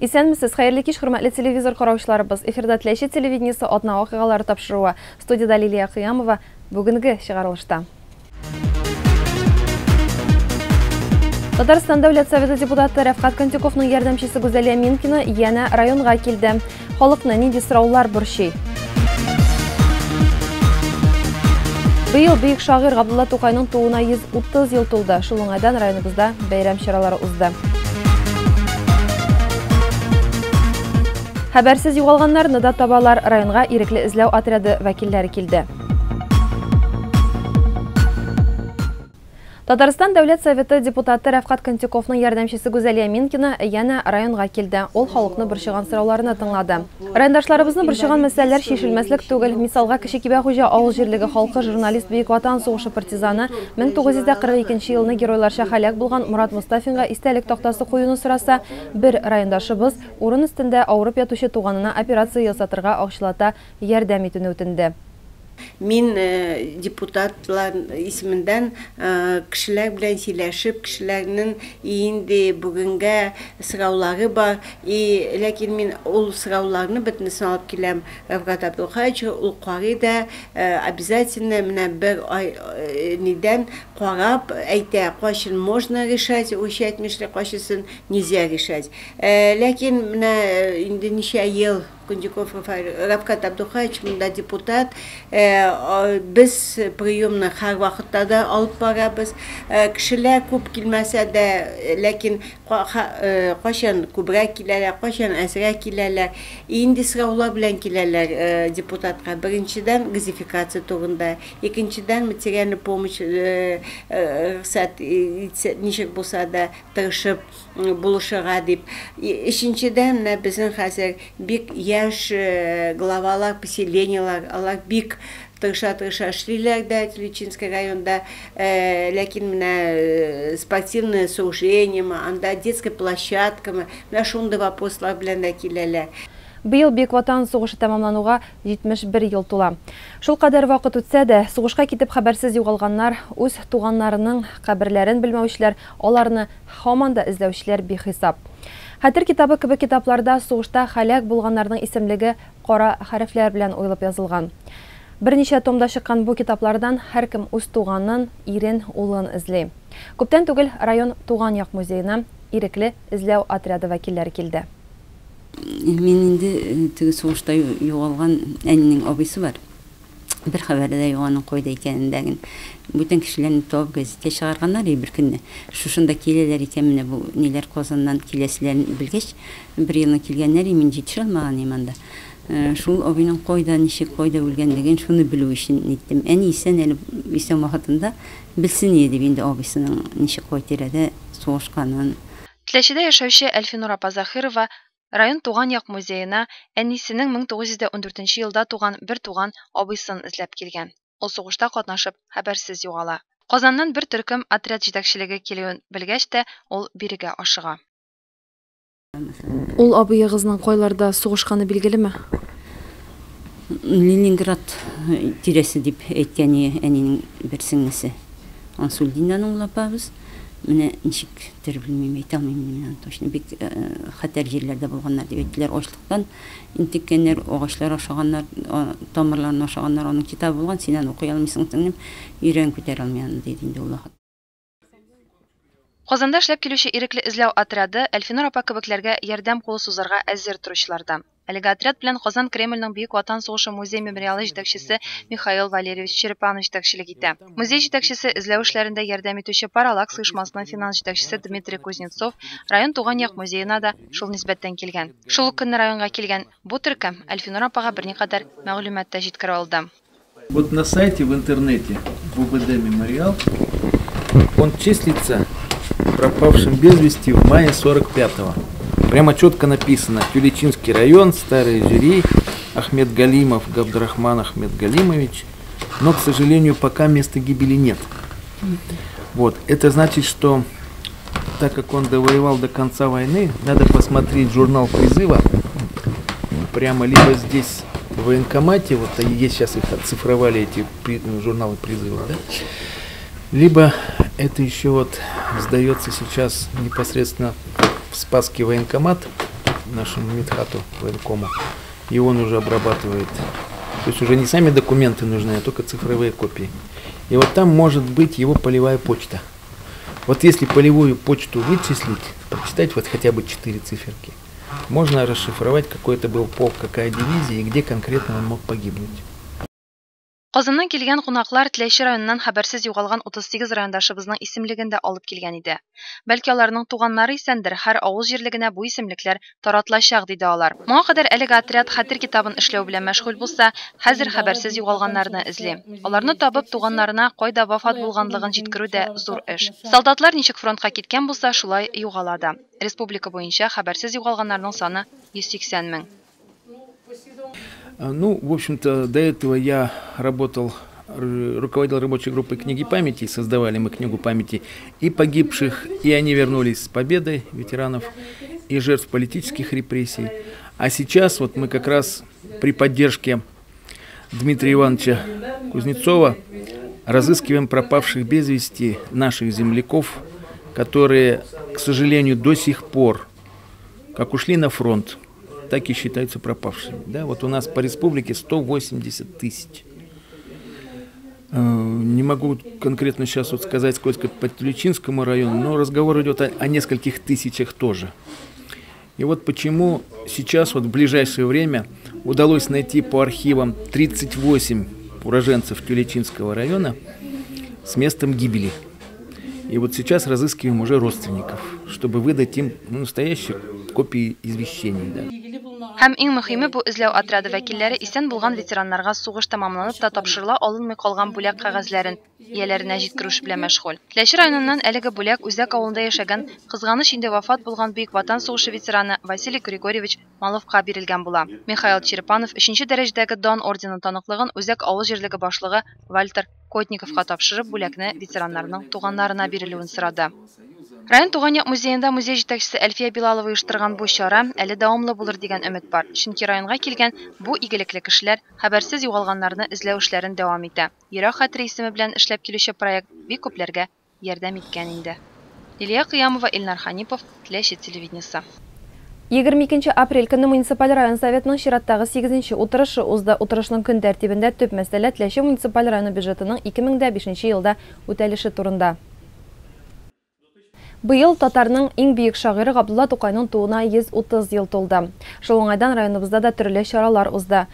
Исәнмесез, хәерле кич, хөрмәтле телевизор караучыларыбыз. Эфирда Теләче телевидениесе атна вакыйгалары тапшыруы. Студияда Лилия Кыямова. Бүгенге чыгарылышта. Татарстан Дәүләт Советы депутаты Рәфкать Кантюковның ярдәмчесе Гүзәлия Минкина янә районга килде. Халыкны нинди сораулар борчый? Быел бөек шагыйрь Габдулла Тукайның тууына 130 ел тулды. Шул уңайдан районыбызда бәйрәм чаралары узды. Хәбәрсез югалганнарны да табалар. Районга ирекле эзләү отряды вәкилләре килде. Татарстан Дәүләт Советы депутаты Рәфкать Кантюковның ярдәмчесе Гүзәлия Минкина янә районга килде. Ул халыкны борчыган сорауларны тыңлады. Райондашларыбызны борчыган мәсьәләләр чишелмәслек түгел. Мисалга, Кече Кибәхуҗа авыл җирлеге халкы журналист Бөек Ватан сугышы партизаны 1942 елны геройларча һәлак булган Мурат Мустафинга истәлек тактасы куюны сораса, бер райондашыбыз урын өстендә авырып ятучы туганына операция ясатырга акчалата ярдәм итүне үтенде. Мин депутатлар исемендән кешеләр белән сөйләшеп, кешеләрнең инде бүгенгә сораулары бар. И ләкин мин ул сорауларны бөтенесен алып киләм Рәфкать Абдулхаевич, ул карый да, обязательно менә бер ай нидән карап әйтә, кайчан можно решать, үч әйтмешли, кайсысын нельзя решать. Ләкин менә инде ничә ел Кундяков Рәфкать Абдулхаевич монда депутат, без приемны һәр вакытта да алып барабыз. Кешеләр күп килмәсә дә, ләкин кайчан күбрәк киләләр, кайчан әзрәк киләләр. Инде сораулар белән киләләр депутатка. Беренчедән, газификация турында, икенчедән, материальная помощь, рөхсәт итсә, ничек булса да тырышып булышырга дип. Өченчедән, менә безнең хәзер бик яшь главалар, поселениелар, алар бик тырыша-тырыша эшлиләр дә Тюлечинский районда, ләкин менә спортивное сооружение, анда детская площадка, менә шундый вопрослар белән дә киләләр. Быел Бөек Ватан сугышы тәмамлануга 71 ел тула. Шул кадәр вакыт үтсә дә, сугышка китеп хәбәрсез югалганнар, үз туганнарының каберләрен белмәүчеләр, аларны һаман да эзләүчеләр бихисап. Хәтер китабы кебек китапларда сугышта һәлак булганнарның исемлеге кара хәрефләр белән уелып язылган. Берничә томда чыккан бу китаплардан һәркем үз туганын, ирен, улын эзли. Күптән түгел район туган як музеена ирекле эзләү отряды вәкилләре килде. Мин инде теге сугышта югалган әнинең абыйсы бар. Бер хәбәре дә юк аның кайда икәнен дә. Бүтән кешеләрне табып газетка чыгарганнар бер көнне. Шушында киләләр икән, менә бу ниләр Казаннан киләселәрен белгәч, бер елны килгәннәр, мин җитешә алмаган идем анда. Шул абыйның кайда, ничек, кайда үлгәнлеген шуны белү өчен ниттем. Әни исән әле, исән вакытында белсен иде дип инде абыйсының ничек кай тирәдә сугышканын. Теләчедә яшәүче Әлфинур апа Захирова район туган як музеена әнисенең 1914 елда туган бер туган абыйсын эзләп килгән. Ул сугышта катнашып хәбәрсез югала. Казаннан бер төркем отряд җитәкчелеге килүен белгәч тә, ул бирегә ашыга. Ул абыегызның кайларда сугышканы билгелеме? Ленинград тирәсе дип әйткән әнинең бер сеңлесе. Ансульдиннан ул апабыз. Менә ничектер белмим, әйтә алмыйм мин аны точно. Бик хәтәр җирләрдә булганнар дип әйттеләр. Ачлыктан интеккәннәр, агачлар ашаганнар, тамырларын ашаганнар. Аның китабы булган, син аны укый алмыйсың, сеңлем, йөрәгең күтәрә алмый аны, диде инде ул вакыт. Казанда эшләп килүче ирекле эзләү отряды Әлфинур апа кебекләргә ярдәм кулы сузарга әзер торучылардан. Әлеге отряд белән Казан Кремльнең Бөек Ватан сугышы музей-мемориалы җитәкчесе Михаил Валерьевич Черепанов җитәкчелек итә. Музей җитәкчесе эзләү эшләрендә ярдәм итүче Параллакс оешмасының финанс җитәкчесе Дмитрий Кузнецов район туган як музеена да шул нисбәттән килгән. Шул ук көнне районга килгән бу төркем Әлфинур апага берникадәр мәгълүмат та җиткерә алды. Вот на сайте в интернете ВВД Мемориал он числится пропавшим без вести в мае 45-го. Прямо четко написано: Тюлечинский район, Старый Жюри, Ахмед Галимов, Габдрахман Ахмед Галимович. Но, к сожалению, пока места гибели нет. Это значит, что так как он довоевал до конца войны, надо посмотреть журнал призыва. Прямо либо здесь в военкомате, вот есть сейчас их оцифровали, эти журналы призыва, да? Либо это еще сдается сейчас непосредственно в Спасский военкомат. нашему Мидхату, военкому, и он уже обрабатывает. То есть уже не сами документы нужны, а только цифровые копии. И вот там может быть его полевая почта. Вот если полевую почту вычислить, прочитать вот хотя бы 4 циферки, можно расшифровать, какой это был полк, какая дивизия и где конкретно он мог погибнуть. Казаннан килгән кунаклар Теләче районыннан хәбәрсез югалган 38 райондашыбызның исемлеген дә алып килгән иде. Бәлки аларның туганнары исәндер, һәр авыл җирлегенә бу исемлекләр таратылачак, диде алар. Моңа кадәр әлеге отряд хәтер китабын эшләү белән мәшгуль булса, хәзер хәбәрсез югалганнарны эзли. Аларны табып, туганнарына кайда вафат булганлыгын җиткерү дә зур эш. Солдатлар ничек фронтка киткән булса, шулай югала да. Республика буенча хәбәрсез югалганнарның саны 180 мең. Ну, в общем-то, до этого я работал, руководил рабочей группой книги памяти, создавали мы книгу памяти и погибших, и они вернулись с победой ветеранов, и жертв политических репрессий. А сейчас вот мы как раз при поддержке Дмитрия Ивановича Кузнецова разыскиваем пропавших без вести наших земляков, которые, к сожалению, до сих пор, как ушли на фронт, так и считаются пропавшими. Да, вот у нас по республике 180 тысяч. Не могу конкретно сейчас вот сказать, сколько по Тюлечинскому району, но разговор идет о нескольких тысячах тоже. И вот почему сейчас, вот в ближайшее время, удалось найти по архивам 38 уроженцев Тюлечинского района с местом гибели. И вот сейчас разыскиваем уже родственников, чтобы выдать им настоящие копии извещений. Да. Һәм иң мөһиме, бу эзләү отряды вәкилләре исән булган ветераннарга сугыш тәмамланып та тапшырыла алынмый калган бүләк кәгазьләрен ияләренә җиткерү эше белән мәшгуль. Теләче районыннан әлеге бүләк Үзәк авылында яшәгән, кызганыч инде вафат булган Бөек Ватан сугышы ветераны Василий Григорьевич Маловка бирелгән була. Михаил Черепанов 3 дәрәҗәдәге Дан ордены таныклыгын Үзәк авыл җирлеге башлыгы Вальтер Котниковка тапшырып, бүләкне ветераннарның туганнарына бирелүен сорады. Район туган як музеенда музей җитәкчесе Әлфия Билалова оештырган бу чара әле дәвамлы булыр дигән өмет бар. Чөнки районга килгән бу игелекле кешеләр хәбәрсез югалганнарны эзләү эшләрен дәвам итә. Йөрәк хәтере исеме белән эшләп килүче проект бик күпләргә ярдәм иткән инде. Лилия Кыямова, Илнар Ханипов, Теләче телевидениесе. 22 апрель көнне муниципаль район советының чираттагы 8 утырышы узды. Утырышның көн тәртибендә төп мәсьәлә Теләче муниципаль районы бюджетының 2005 елда үтәлеше турында. Быел татарның иң бөек шагыйре Габдулла Тукайның тууына 130 ел тулды. Шул уңайдан районыбызда да төрле чаралар узды.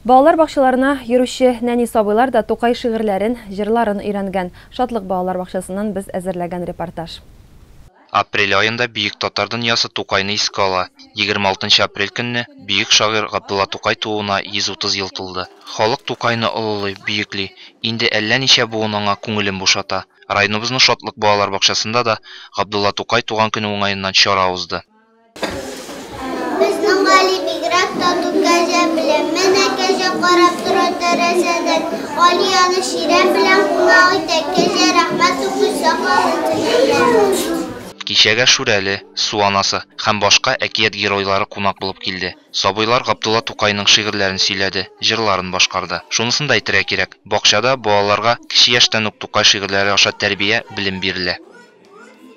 Балалар бакчаларына йөрүче нәни сабыйлар да Тукай шигырьләрен, җырларын өйрәнгән. Шатлык балалар бакчасыннан без әзерләгән репортаж. Апрель айында бөек татар дөньясы Тукайны искә ала. 26 апрель көнне бөек шагыйрь Габдулла Тукай тууына 130 ел тулды. Халык Тукайны олылый, бөекли. Инде әллә ничә буын аңа күңелен бушата. Районыбызның Шатлык балалар бакчасында да Габдулла Тукай туган көне уңаеннан чара узды. Безнең Гали бигрәк тату кәҗә белән, менә кәҗә карап тора тәрәзәдән. Гали аны чирәм белән кунак итә, кәҗә рәхмәт укый сакалын төзәтә. Кичәгә Шүрәле, Су анасы һәм башка әкият геройлары кунак булып килде. Сабыйлар Габдулла Тукайның шигырьләрен сөйләде, җырларын башкарды. Шунысын да әйтергә кирәк, бакчада балаларга кече яшьтән үк Тукай шигырьләре аша тәрбия, белем бирелә.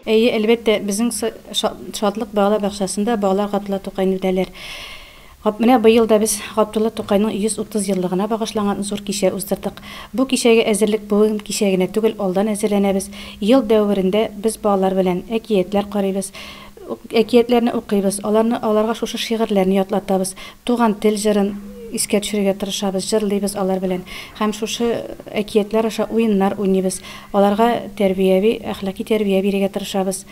Әйе, әлбәттә, безнең Шатлык балалар бакчасында балалар Габдулла Тукайны беләләр. Менә быел да без Габдулла Тукайның 130 еллыгына багышланган зур кичә уздырдык. Бу кичәгә әзерлек бүген кичә генә түгел, алдан әзерләнәбез. Ел дәверендә без балалар белән әкиятләр карыйбыз, әкиятләрне укыйбыз, аларга шушы шигырьләрне ятлатабыз, туган тел җырын искә төшерергә тырышабыз, җырлыйбыз алар белән. Һәм шушы әкиятләр аша уеннар уйныйбыз. Аларга тәрбияви, әхлаки тәрбия бирергә тырышабыз.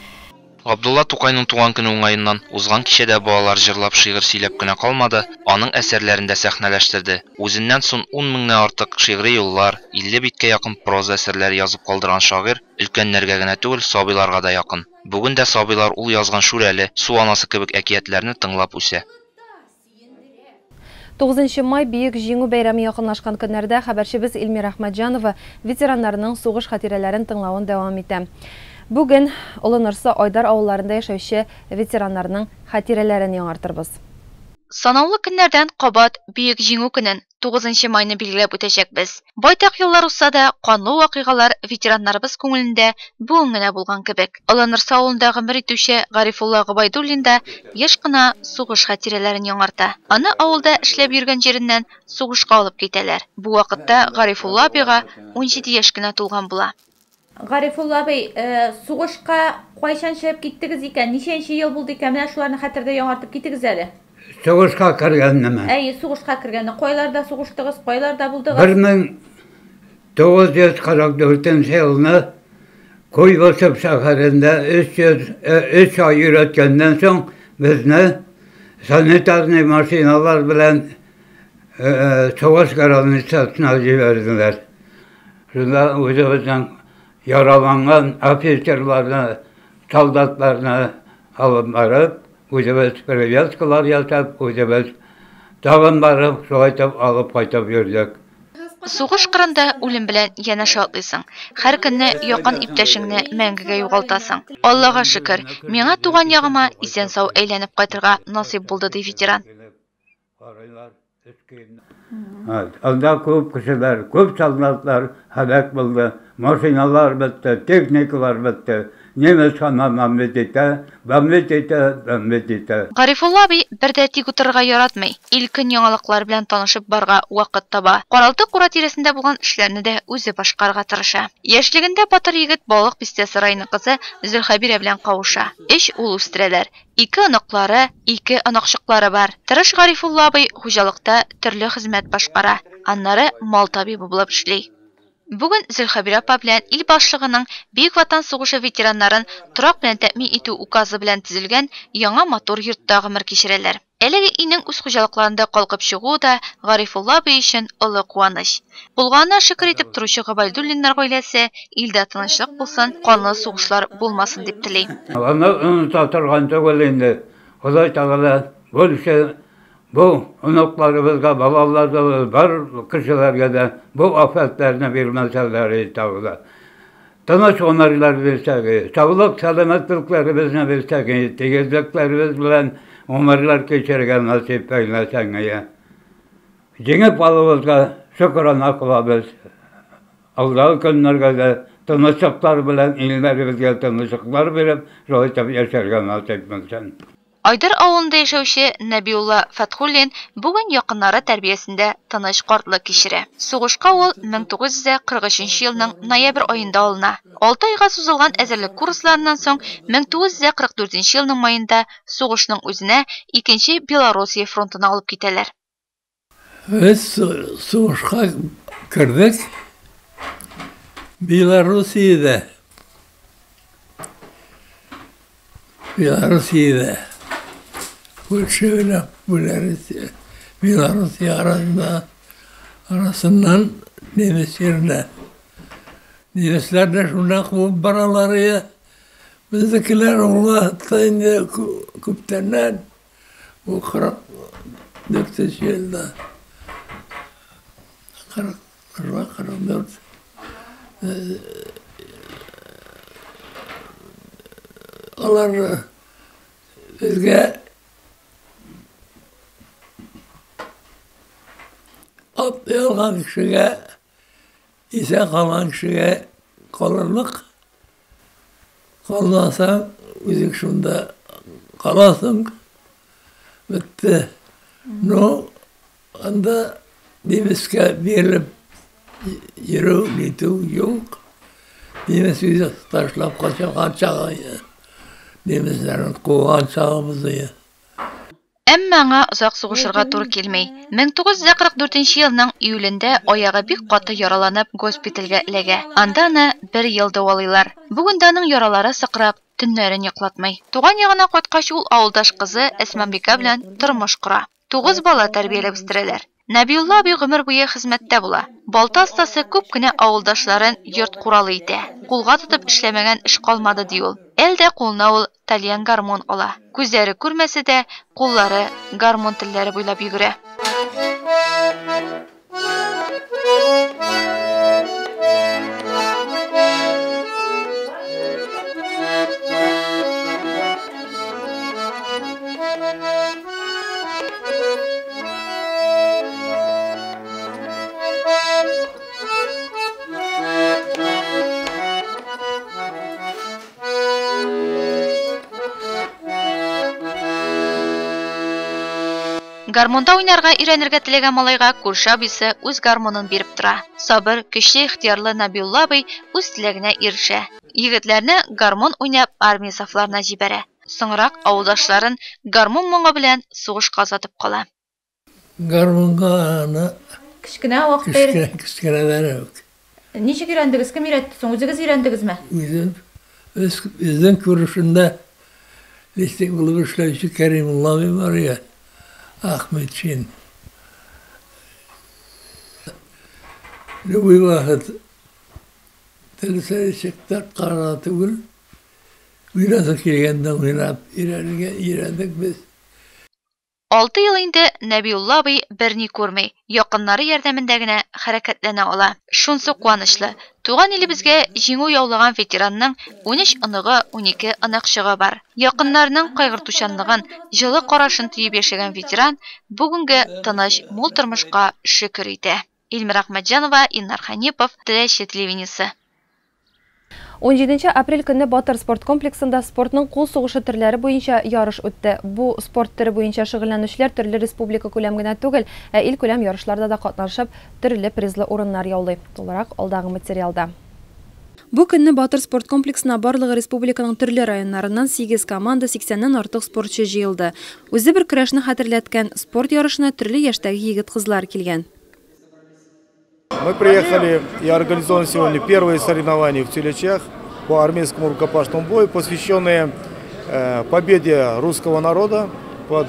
Габдулла Тукайның туган көне уңаеннан узган кичәдә балалар җырлап шигырь сөйләп кенә калмады, аның әсәрләрен дә сәхнәләштерде. Үзеннән соң 10 меңнән артык шигъри юллар, 50 биткә якын проза әсәрләре язып калдырган шагыйрь өлкәннәргә генә түгел, сабыйларга да якын. Бүген дә сабыйлар ул язган Шүрәле, Су анасы кебек әкиятләрне тыңлап үсә. 9 май бөек җиңү бәйрәме якынлашкан көннәрдә хәбәрчебез Эльмира Әхмәтҗанова ветераннарның сугыш хатирәләрен тыңлавын дәвам итә. Бүген Олы Нырсы Айдар авылларында яшәүче ветераннарның хатирәләрен яңартырбыз. Санаулы көннәрдән кабат бөек җиңү көнен 9 майны билгеләп үтәчәкбез. Байтак еллар узса да, канлы вакыйгалар ветераннарыбыз күңелендә бүген генә булган кебек. Олы Нырсы авылында гомер итүче Гарифулла Гобәйдуллин да еш кына сугыш хатирәләрен яңарта. Аны авылда эшләп йөргән җиреннән сугышка алып китәләр. Бу вакытта Гарифулла абыйга 17 яшь кенә тулган була. Гарифулла абый, сугышка кайчан чыгып киттегез икән? Ничәнче ел булды икән? Менә шуларны хәтердә яңартып китегез әле. Сугышка кергәннеме? Әйе, сугышка кергәнне. Кайларда сугыштыгыз, кайларда булдыгыз? 1944 елны Куйбышев шәһәрендә 300, 3 ай өйрәткәннән соң безне санитарный машиналар белән сугыш границасына җибәрделәр. Шунда үзебезнең яраланган офицерларны, солдатларны алып барып, үзебез привязкалар ясап, үзебез тагын барып, шулай итеп алып кайтып йөрдек. Сугыш кырында үлем белән янәшә атлыйсың. Һәр көнне якын иптәшеңне мәңгегә югалтасың. Аллага шөкер, миңа туган ягыма исән-сау әйләнеп кайтырга насыйп булды, ди ветеран. Анда күп кешеләр, күп солдатлар һәлак булды. Машиналар бетте, техникалар бетте. Немец һаман бомбить итә, бомбить итә, бомбить итә. Гарифулла абый бер дә тик утырырга яратмый. Ил-көн яңалыклары белән танышып барырга вакыт таба. Каралты-кура тирәсендә булган эшләрне дә үзе башкарырга тырыша. Яшьлегендә батыр егет Балык Бистәсе районы кызы Зөлхәбирә белән кавыша. Өч ул үстерәләр. Ике оныклары, ике оныкчыклары бар. Тырыш Гарифулла абый хуҗалыкта төрле хезмәт башкара, аннары мал табибы булып эшли. Бүген Зөлхәбирә апа белән ил башлыгының Бөек Ватан сугышы ветераннарын торак белән тәэмин итү указы белән төзелгән яңа матур йортта гомер кичерәләр. Әлеге өйнең үз хуҗалыкларында калкып чыгуы да Гарифулла абый өчен олы куаныч. Булганына шөкер итеп торучы Гобәйдуллиннар гаиләсе илдә тынычлык булсын, канлы сугышлар булмасын дип тели. Аны оныта торган түгел инде. Ходай Тәгалә больше бу оныкларыбызга, балаларыбызга, бар кешеләргә дә бу афәтләрне бирмәсәләр иде тагы да. Тыныч гомерләр бирсәк, саулык, сәламәтлекләребезне бирсәк, тигезлекләребез белән гомерләр кичерергә насыйп әйләсәң. Җиңеп алуыбызга шөкрана кылабыз. Алдагы көннәргә дә тынычлыклар белән илләребезгә тынычлыклар биреп, шулай итеп яшәргә насыйп булсын. Айдар авылында яшәүче Нәбиулла Фәтхуллин бүген якыннары тәрбиясендә тыныч картлык кичерә. Сугышка ул 1943 елның ноябрь аенда алына. 6 айга сузылган әзерлек курсларыннан соң 1944 елның маенда сугышның үзенә икенче Белоруссия фронтына алып китәләр. Без сугышка кердек. Белоруссиядә. Белоруссиядә. Польша белән Белоруссия, Белоруссия арасында арасыннан немец җиренә. Немецләр дә шунда куып баралар иде. Безнекеләр ул вакытта инде күптәннән бу 44 елда 40 44 алар безгә атлый алган кешегә, исән калган кешегә калырлык. Калмасаң, үзең шунда каласың. Бетте. Но анда немецкә бирелеп йөрү, нитү юк. Немец үзе ташлап качкан чагы, немецләрнең куган чагыбыз иде. Әмма аңа озак сугышырга туры килми. 1944 елның июлендә аягы бик каты яраланып госпитальгә эләгә. Анда аны бер ел дәвалыйлар. Бүген дә аның яралары сыкрап, төннәрен йоклатмый. Туган ягына кайткач ул авылдаш кызы Әсмабикә белән тормыш кора. 9 бала тәрбияләп үстерәләр. Нәбиулла абый гомер буе хезмәттә була. Балта остасы күп кенә авылдашларын йорт куралы итә. Кулга тотып эшләмәгән эш калмады ди ул. Әлдә кулына ул тальян гармун ала. Күзләре күрмәсә дә, куллары гармун телләре буйлап йөгерә. Гармунда уйнарга өйрәнергә теләгән малайга күрше абыйсы үз гармунын биреп тора. Сабыр, көчле ихтыярлы Нәбиулла абый үз теләгенә ирешә. Егетләрне гармун уйнап армия сафларына җибәрә. Соңрак авылдашларын гармун моңы белән сугышка озатып кала. Гармунга аны Кечкенә вакытта кечкенә кечкенәдән үк. Ничек өйрәндегез? Кем өйрәтте соң? Үзегез өйрәндегезме? Үзем безнең күршендә лесник булып эшләүче Кәримулла абый бар я, Ахметшин. Любой вакыт теләсә ничек тарткарга түгел, уйнасы килгәндә уйнап өйрәнергә өйрәндек без. 6 ел инде Нәбиулла абый берни күрми, якыннары ярдәмендә генә хәрәкәтләнә ала. Шунсы куанычлы, туган илебезгә җиңү яулаган ветеранның 13 оныгы, 12 оныкчыгы бар. Якыннарының кайгыртучанлыгын, җылы карашын тоеп яшәгән ветеран бүгенге тыныч, мул тормышка шөкер итә. Илмира Ахмәтҗанова, Илнар Ханипов, Теләче телевидениесе. 17 апрель көнне Батыр спорт комплексында спортның кул сугышы төрләре буенча ярыш үтте. Бу спорт төре буенча шөгыльләнүчеләр төрле республика күләм генә түгел, ә ил күләм ярышларда да катнашып, төрле призлы урыннар яулый. Тулырак алдагы материалда. Бу көнне Батыр спорт комплексына барлыгы республиканың төрле районнарыннан 8 команда 80-нән артык спортчы җыелды. Үзе бер көрәшне хәтерләткән спорт ярышына төрле яшьтәге егет-кызлар килгән. Мы приехали и организованы сегодня первые соревнования в Тюлячах по армейскому рукопашному бою, посвященные победе русского народа под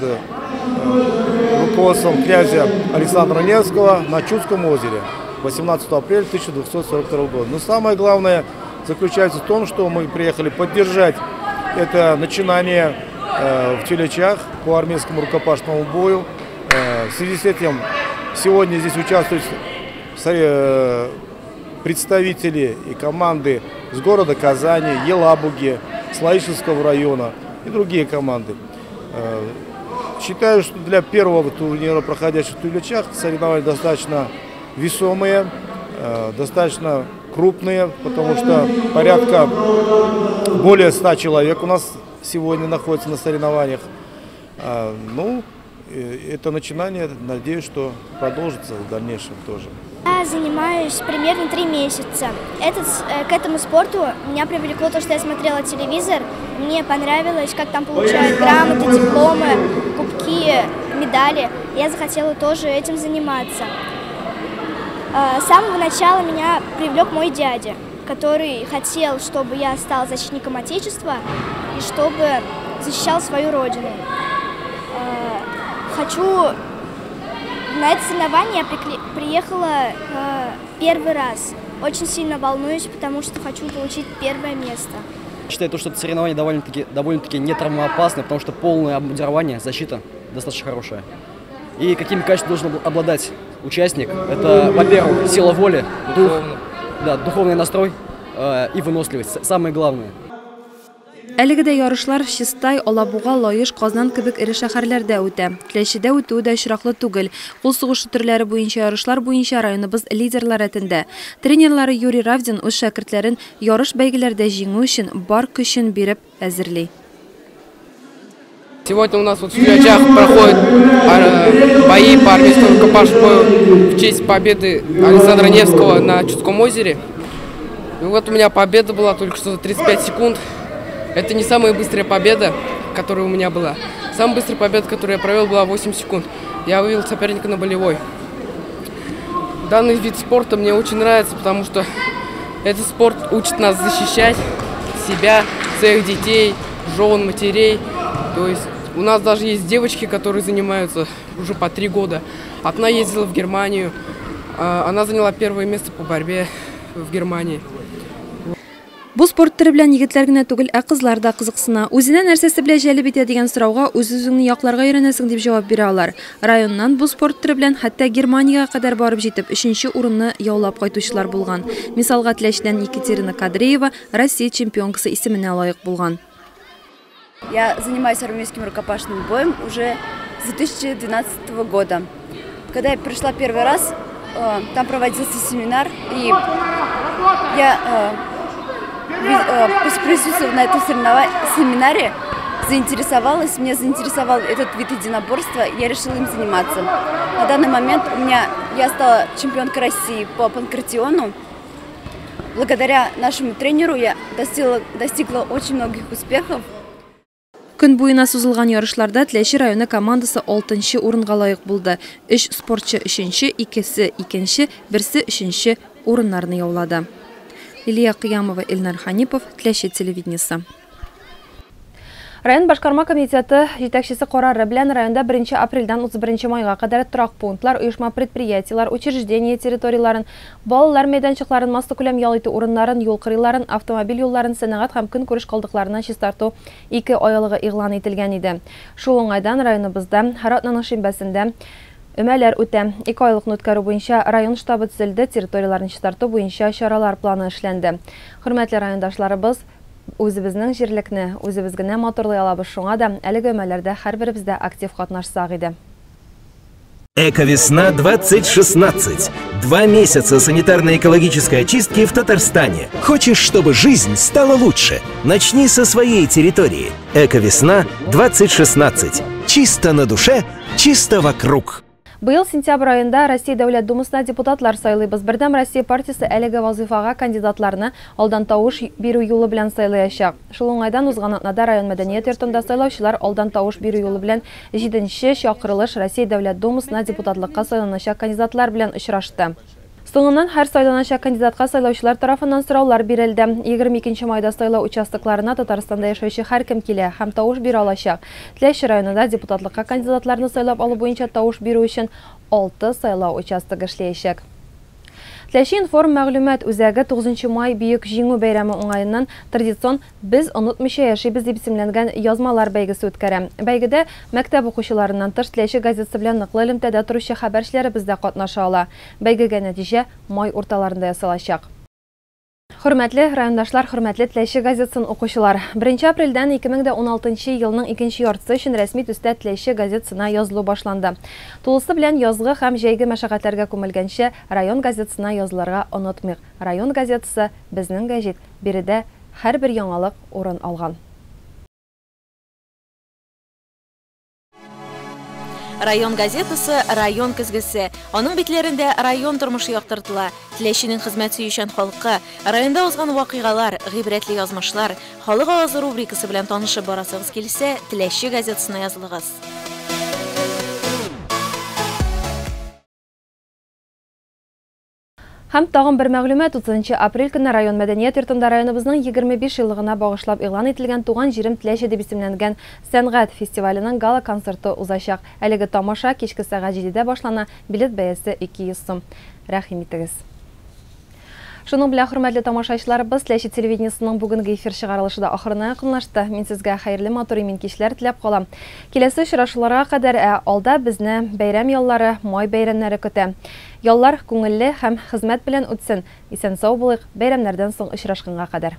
руководством князя Александра Невского на Чудском озере 18 апреля 1242 года. Но самое главное заключается в том, что мы приехали поддержать это начинание в Тюлячах по армейскому рукопашному бою. В связи с этим сегодня здесь участвуют представители и команды с города Казани, Елабуги, Слаишевского района и другие команды. Считаю, что для первого турнира, проходящего в Тюлячах, соревнования достаточно весомые, достаточно крупные, потому что порядка более 100 человек у нас сегодня находится на соревнованиях. Ну, это начинание, надеюсь, что продолжится в дальнейшем тоже. Я занимаюсь примерно 3 месяца. К этому спорту меня привлекло то, что я смотрела телевизор. Мне понравилось, как там получают грамоты, дипломы, кубки, медали. Я захотела тоже этим заниматься. С самого начала меня привлек мой дядя, который хотел, чтобы я стала защитником Отечества и чтобы защищал свою родину. Хочу... На это соревнование я приехала первый раз. Очень сильно волнуюсь, потому что хочу получить первое место. Считаю, что это соревнование довольно-таки не травмоопасно, потому что полное обмундирование, защита достаточно хорошая. И какими качествами должен обладать участник? Это, во-первых, сила воли, дух, да, духовный настрой и выносливость, самое главное. Әлеге дә ярышлар Чистай, Алабуга, Лаеш, Казан кебек эре шәһәрләрдә үтә. Теләчедә үтүе дә очраклы түгел. Кул сугышы төрләре буенча ярышлар буенча районыбыз лидерлар рәтендә. Тренерлары Юрий Равдин үз шәкертләрен ярыш бәйгеләрдә җиңү өчен бар көчен биреп әзерли. Сегодня у нас вот в Тюлячах проходят бои по армейскому рукопашному бою в честь победы Александра Невского на Чудском озере. И вот у меня победа была только что за 35 секунд. Это не самая быстрая победа, которая у меня была. Самая быстрая победа, которую я провел, была 8 секунд. Я вывел соперника на болевой. Данный вид спорта мне очень нравится, потому что этот спорт учит нас защищать себя, своих детей, жен, матерей. То есть у нас даже есть девочки, которые занимаются уже по 3 года. Одна ездила в Германию, она заняла первое место по борьбе в Германии. Бу спорт төре белән егетләр генә түгел, ә кызлар да кызыксына. Үзенә нәрсәсе белән җәлеп итә дигән сорауга үз-үзеңне якларга өйрәнәсең дип җавап бирә алар. Районнан бу спорт төре белән хәтта Германиягә кадәр барып җитеп, 3нче урынны яулап кайтучылар булган. Мисалга Теләчедән Екатерина Кадреева Россия чемпионкасы исеменә лаек булган. Я занимаюсь армейским рукопашным боем уже с 2012 года. Когда я пришла первый раз, там проводился семинар, и я присутствовала на этом семинаре, заинтересовалась, меня заинтересовал этот вид единоборства, я решила им заниматься. На данный момент я стала чемпионкой России по панкратиону. Благодаря нашему тренеру я достигла очень многих успехов. Көн буена сузылган ярышларда Теләче районы командасы 6нчы урынга лаек булды. 3 спортчы 3нче, икесе 2нче, берсе 3нче урыннарны яулады. Лилия Кыямова, Эльнар Ханипов, Теләче телевидениесе. Район башкарма комитеты җитәкчесе карары белән районда 1 апрельдән 31 майга кадәр торак пунктлар, оешма предприятиелар, учреждение территорияларын, балалар мәйданчыкларын, массакүләм ял итү урыннарын, юл кырыйларын, автомобиль юлларын, сәнәгать һәм көнкүреш калдыкларыннан чистарту 2 айлыгы игълан ителгән иде. Шул уңайдан районыбызда һәр атнаның шимбәсендә өмәләр үтә. 2 айлыкны үткәрү буенча район штабы төзелде, территорияләрен чистарту буенча чаралар планы эшләнде. Хөрмәтле райондашларыбыз, үзебезнең җирлекне үзебез генә матурлый алабыз, шуңа да әлеге өмәләрдә һәрберебез дә актив катнашсак иде. Эковесна 2016. 2 месяца санитарно-экологической очистки в Татарстане. Хочешь, чтобы жизнь стала лучше? Начни со своей территории. Эковесна 2016. Чисто на душе, чисто вокруг. Быел сентябрь айында Россия Дәүләт Думасына депутатлар сайлыйбыз. Бердәм Россия партиясе әлеге вазифага кандидатларны алдан тавыш бирү юлы белән сайлаячак. Шул уңайдан узган атнада район мәдәният йортында сайлаучылар алдан тавыш бирү юлы белән 7нче чакырылыш Россия Дәүләт Думасына депутатлыкка сайланачак кандидатлар белән очрашты. Соңыннан һәр сайланачак кандидатка сайлаучылар тарафыннан сораулар бирелде. 22 майда сайлау участокларына Татарстанда яшәүче һәркем килә һәм тавыш бирә алачак. Теләче районында депутатлыкка кандидатларны сайлап алу буенча тавыш бирү өчен 6 сайлау участогы эшләячәк. Теләче информ мәгълүмат үзәге 9 май Бөек Җиңү бәйрәме уңаеннан традицион «Без онытмыйча яшибез» дип исемләнгән язмалар бәйгесе үткәрә. Бәйгедә мәктәп укучыларыннан тыш Теләче газетасы белән ныклы элемтәдә торучы хәбәрчеләребез дә катнаша ала. Бәйгегә нәтиҗә май урталарында ясалачак. Хөрмәтле райондашлар, хөрмәтле Теләче газетасын укучылар. 1 апрельдән 2016 елның икенче яртысы өчен рәсми төстә Теләче газетасына язылу башланды. Тулысы белән язгы һәм җәйге мәшәкатьләргә күмелгәнче район газетасына язылырга онытмыйк. Район газетасы безнең гәҗит. Биредә һәрбер яңалык урын алган. Район газетасы район көзгесе. Аның битләрендә район тормышы яктыртыла. Теләченең хезмәт сөючән халкы, районда узган вакыйгалар, гыйбрәтле язмышлар, халык авазы рубрикасы белән танышып барасыгыз килсә, Теләче газетасына язылыгыз. Һәм тагын бер мәгълүмат: 30 апрель көнне район мәдәният йортында районыбызның 25 еллыгына багышлап игълан ителгән Туган җирем Теләче дип исемләнгән сәнгать фестиваленең гала-концерты узачак. Әлеге тамаша кичке сәгать 7дә башлана, билет бәясе 200 сум. Рәхим итегез. Шуның белән, хөрмәтле тамашачыларыбыз, Теләче телевидениесының бүгенге эфир чыгарылышы да ахырына якынлашты. Мин сезгә хәерле, матур, имин кичләр теләп калам. Киләсе очрашуларга кадәр, ә алда безне бәйрәм яллары, май бәйрәмнәре көтә. Яллар күңелле һәм хезмәт белән үтсен. Исән сау булыйк, бәйрәмнәрдән соң очрашканга кадәр.